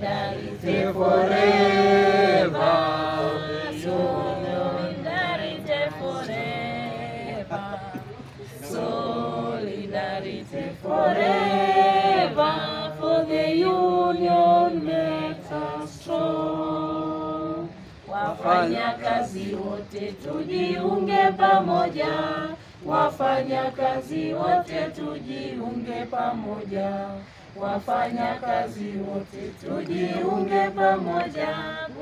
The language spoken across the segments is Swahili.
Solidarity forever. Solidarity forever. Solidarity forever. For the union makes us strong. Wafanyakazi wote tujiunge pamoja. Wafanyakazi wote tujiunge pamoja. Wafanyakazi wote tujiunge pamoja,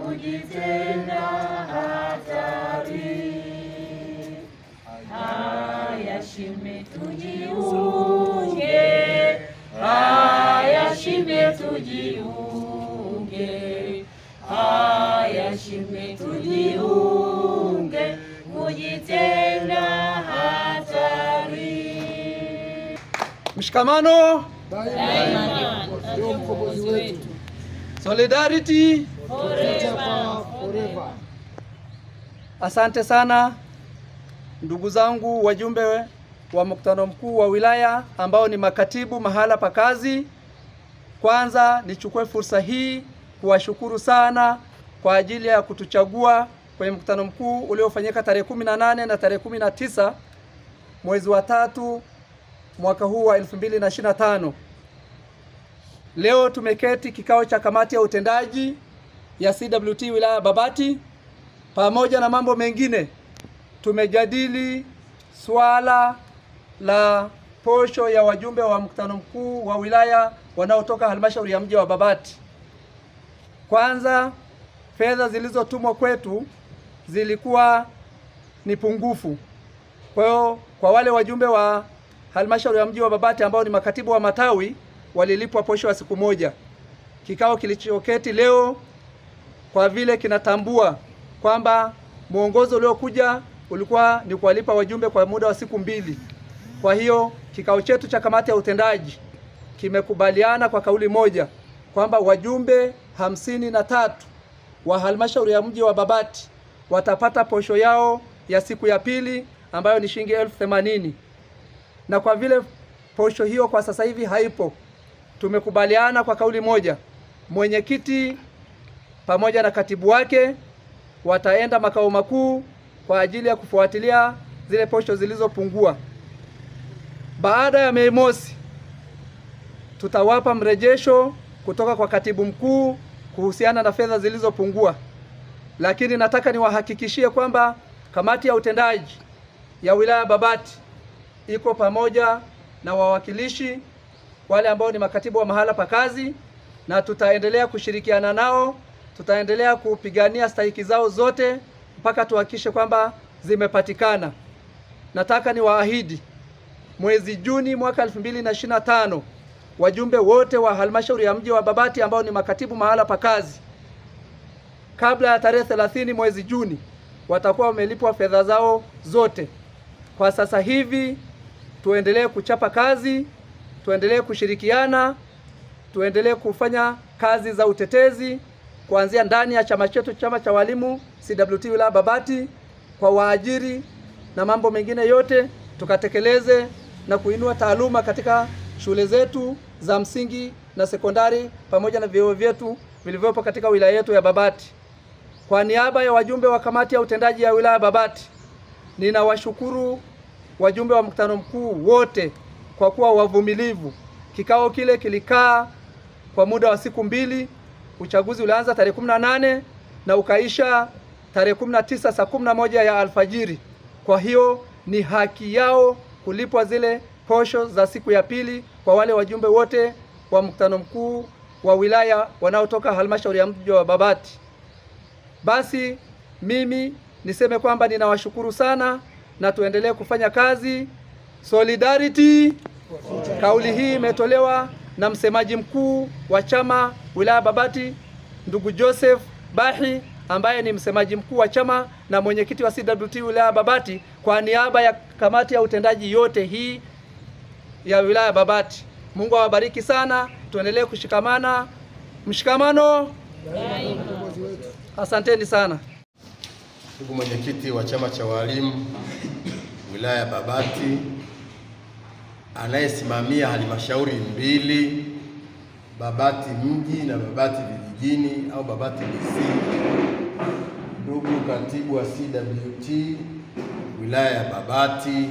kujitenga hatari. Haya shime tujiunge, haya shime tujiunge, haya shime tujiunge, kujitenga hatari. Mshikamano daima ndio mkombozi wetu. Solidarity forever, forever. Asante sana ndugu zangu wajumbe wa mkutano mkuu wa wilaya ambao ni makatibu mahala pa kazi. Kwanza nichukue fursa hii kuwashukuru sana kwa ajili ya kutuchagua kwenye mkutano mkuu uliofanyika tarehe 18 na tarehe 19 mwezi wa 3 mwaka huu wa 2025. Leo tumeketi kikao cha kamati ya utendaji ya CWT wilaya Babati. Pamoja na mambo mengine, tumejadili swala la posho ya wajumbe wa mkutano mkuu wa wilaya wanaotoka halmashauri ya mji wa Babati. Kwanza, fedha zilizotumwa kwetu zilikuwa ni pungufu. Kwa hiyo kwa wale wajumbe wa halmashauri ya mji wa Babati ambao ni makatibu wa matawi walilipwa posho ya siku moja. Kikao kilichoketi leo, kwa vile kinatambua kwamba mwongozo uliokuja ulikuwa ni kuwalipa wajumbe kwa muda wa siku 2. Kwa hiyo kikao chetu cha kamati ya utendaji kimekubaliana kwa kauli moja kwamba wajumbe 53 wa halmashauri ya mji wa Babati watapata posho yao ya siku ya pili ambayo ni shilingi 1080. Na kwa vile posho hiyo kwa sasa hivi haipo, tumekubaliana kwa kauli moja, mwenyekiti pamoja na katibu wake wataenda makao makuu kwa ajili ya kufuatilia zile posho zilizopungua. Baada ya Mei Mosi tutawapa mrejesho kutoka kwa katibu mkuu kuhusiana na fedha zilizopungua. Lakini nataka niwahakikishie kwamba kamati ya utendaji ya wilaya Babati iko pamoja na wawakilishi wale ambao ni makatibu wa mahala pa kazi, na tutaendelea kushirikiana nao, tutaendelea kupigania stahiki zao zote mpaka tuhakikishe kwamba zimepatikana. Nataka niwaahidi mwezi Juni mwaka 2025 wajumbe wote wa halmashauri ya mji wa Babati ambao ni makatibu mahala pa kazi, kabla ya tarehe 30 mwezi Juni watakuwa wamelipwa fedha zao zote. Kwa sasa hivi tuendelee kuchapa kazi, tuendelee kushirikiana, tuendelee kufanya kazi za utetezi kuanzia ndani ya chama chetu, chama cha walimu CWT wilaya Babati, kwa waajiri na mambo mengine yote, tukatekeleze na kuinua taaluma katika shule zetu za msingi na sekondari pamoja na vyuo vyetu vilivyopo katika wilaya yetu ya Babati. Kwa niaba ya wajumbe wa kamati ya utendaji ya wilaya Babati, ninawashukuru wajumbe wa mkutano mkuu wote kwa kuwa wavumilivu. Kikao kile kilikaa kwa muda wa siku 2. Uchaguzi ulianza tarehe 18 na ukaisha tarehe 19 saa 11 ya alfajiri. Kwa hiyo ni haki yao kulipwa zile posho za siku ya pili kwa wale wajumbe wote wa mkutano mkuu wa wilaya wanaotoka halmashauri ya mji wa Babati. Basi mimi niseme kwamba ninawashukuru sana na tuendelee kufanya kazi. Solidarity. Kauli hii imetolewa na msemaji mkuu wa chama wilaya Babati, ndugu Joseph Bahi, ambaye ni msemaji mkuu wa chama na mwenyekiti wa CWT wilaya Babati, kwa niaba ya kamati ya utendaji yote hii ya wilaya Babati. Mungu awabariki sana, tuendelee kushikamana. Mshikamano daima. Asanteni sana. Ndugu mwenyekiti wa chama cha walimu wilaya Babati, anayesimamia halmashauri 2, Babati mji na Babati vijijini au Babati DC, ndugu katibu wa CWT wilaya ya Babati,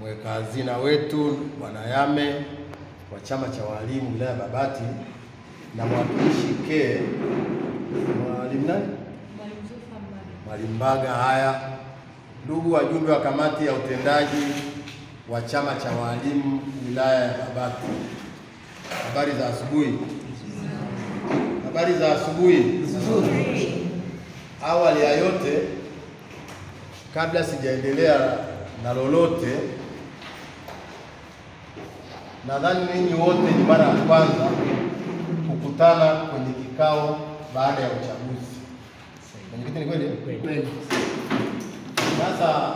mweka hazina wetu Bwana Yame wa chama cha walimu wilaya ya Babati, na mwakilishi K mwalimu nani? Mwalimu Mbaga. Haya, ndugu wajumbe wa kamati ya utendaji wa chama cha walimu wilaya ya Babati, habari za asubuhi. Habari za asubuhi. Nzuri. Awali ya yote, kabla sijaendelea na lolote, nadhani ninyi wote ni mara ya kwanza kukutana kwenye kikao baada ya uchaguzi. Mwenyekiti, ni kweli? Kweli. Sasa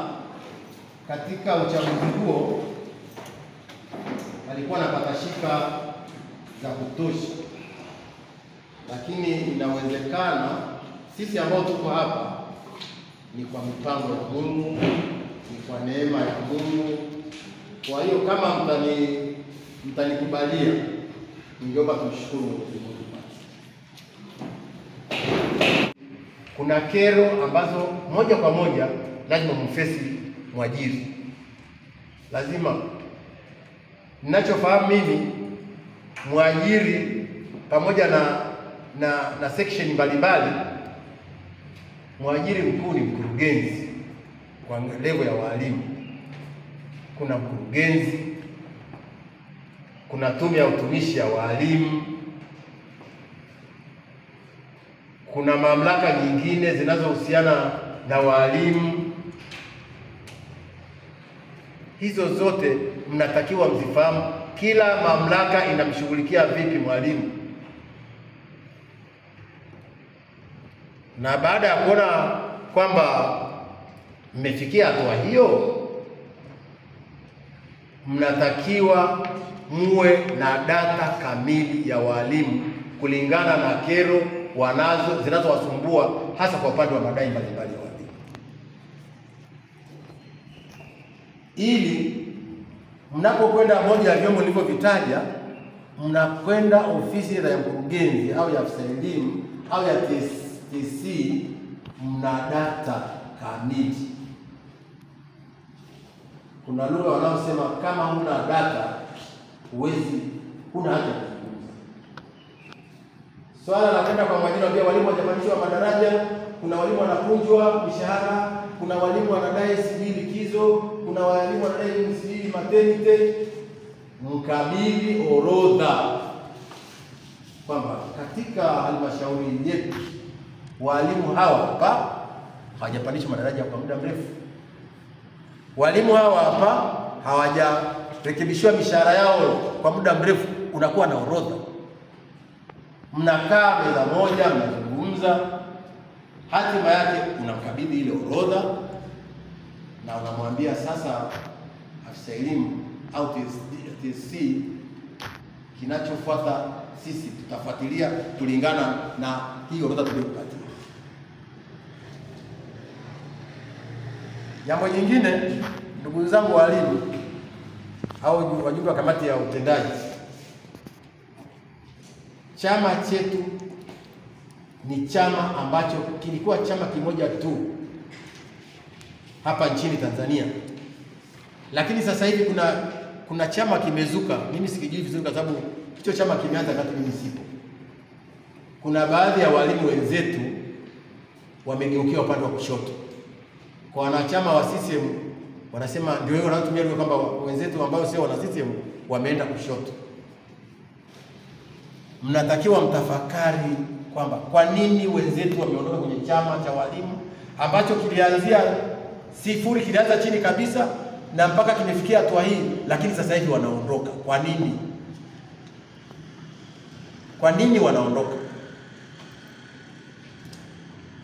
katika uchaguzi huo alikuwa na patashika za kutosha, lakini inawezekana sisi ambao tuko hapa ni kwa mipango ya Mungu, ni kwa neema ya Mungu. Kwa hiyo kama mtanikubalia, ningeomba tumshukuru Mwenyezi Mungu. Kuna kero ambazo moja kwa moja lazima mfesi mwajiri. Lazima. Ninachofahamu mimi, mwajiri pamoja na section mbalimbali, mwajiri mkuu ni mkurugenzi kwa level ya walimu. Kuna mkurugenzi, kuna tume ya utumishi ya walimu, kuna mamlaka nyingine zinazohusiana na walimu. Hizo zote mnatakiwa mzifahamu, kila mamlaka inamshughulikia vipi mwalimu. Na baada ya kuona kwamba mmefikia hatua hiyo, mnatakiwa muwe na data kamili ya walimu kulingana na kero wanazo zinazowasumbua, hasa kwa upande wa madai mbalimbali ya walimu, ili mnapokwenda moja ya vyombo nilivyovitaja, mnakwenda ofisi ya mkurugenzi au ya afisa elimu au ya TC, mna data kamili. Kuna lugha wanaosema kama huna data huwezi, huna haja kuzungumza. Swala la kwenda kwa mwajiri, pia walimu hawajapandishwa madaraja, kuna walimu wanapunjwa mishahara, kuna walimu wanadai sijui likizo, kuna walimu wanadai sijui maternity. Mkabidhi orodha kwamba katika halmashauri yetu walimu hawa hapa hawajapandishwa madaraja kwa muda mrefu, walimu hawa hapa hawajarekebishiwa mishahara yao kwa muda mrefu. Unakuwa na orodha, mnakaa meza moja, mnazungumza, hatima yake unamkabidhi ile orodha na unamwambia sasa, afisa elimu au TSC, kinachofuata sisi tutafuatilia kulingana na hii orodha tuliyokupatia. Jambo jingine, ndugu zangu walimu au wajumbe wa kamati ya utendaji, chama chetu ni chama ambacho kilikuwa chama kimoja tu hapa nchini Tanzania, lakini sasa hivi kuna chama kimezuka. Mimi sikijui vizuri kwa sababu hicho chama kimeanza wakati mimi sipo. Kuna baadhi ya walimu wenzetu wamegeukia upande wa kushoto. Kwa wanachama wa CCM wanasema ndio hiyo wanatumia lugha kwamba wenzetu ambao sio wana CCM wameenda kushoto. Mnatakiwa mtafakari kwamba kwa nini wenzetu wameondoka kwenye chama cha walimu ambacho kilianzia sifuri, kilianza chini kabisa na mpaka kimefikia hatua hii, lakini sasa hivi wanaondoka. Kwa nini? Kwa nini wanaondoka?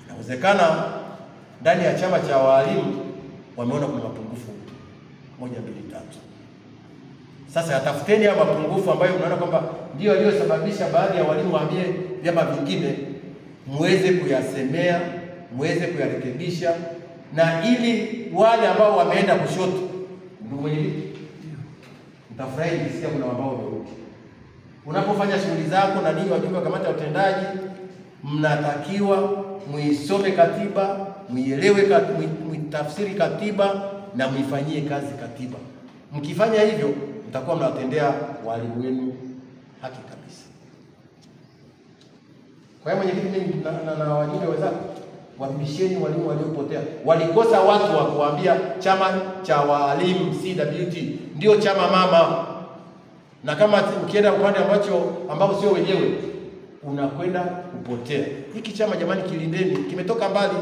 Inawezekana ndani ya chama cha walimu wameona kuna mapungufu 1, 2, 3. Sasa yatafuteni haya mapungufu ambayo unaona kwamba ndio yaliyosababisha baadhi ya walimu wahamie vyama vingine, muweze kuyasemea, muweze kuyarekebisha, na ili wale ambao wameenda kushoto, ndugu mwenyekiti, mtafurahi nikisikia kuna ambao wamerudi. Unapofanya shughuli zako na ninyi wajumbe wa kamati ya utendaji mnatakiwa muisome katiba, muielewe, muitafsiri katiba na muifanyie kazi katiba. Mkifanya hivyo mtakuwa mnawatendea walimu wenu haki kabisa. Kwa hiyo mwenyekiti, mimi na wajumbe wenzangu, warudisheni walimu waliopotea. Walikosa watu wa kuambia chama cha walimu CWT ndio chama mama, na kama ukienda upande ambao sio wenyewe unakwenda kupotea. Hiki chama jamani, kilindeni, kimetoka mbali.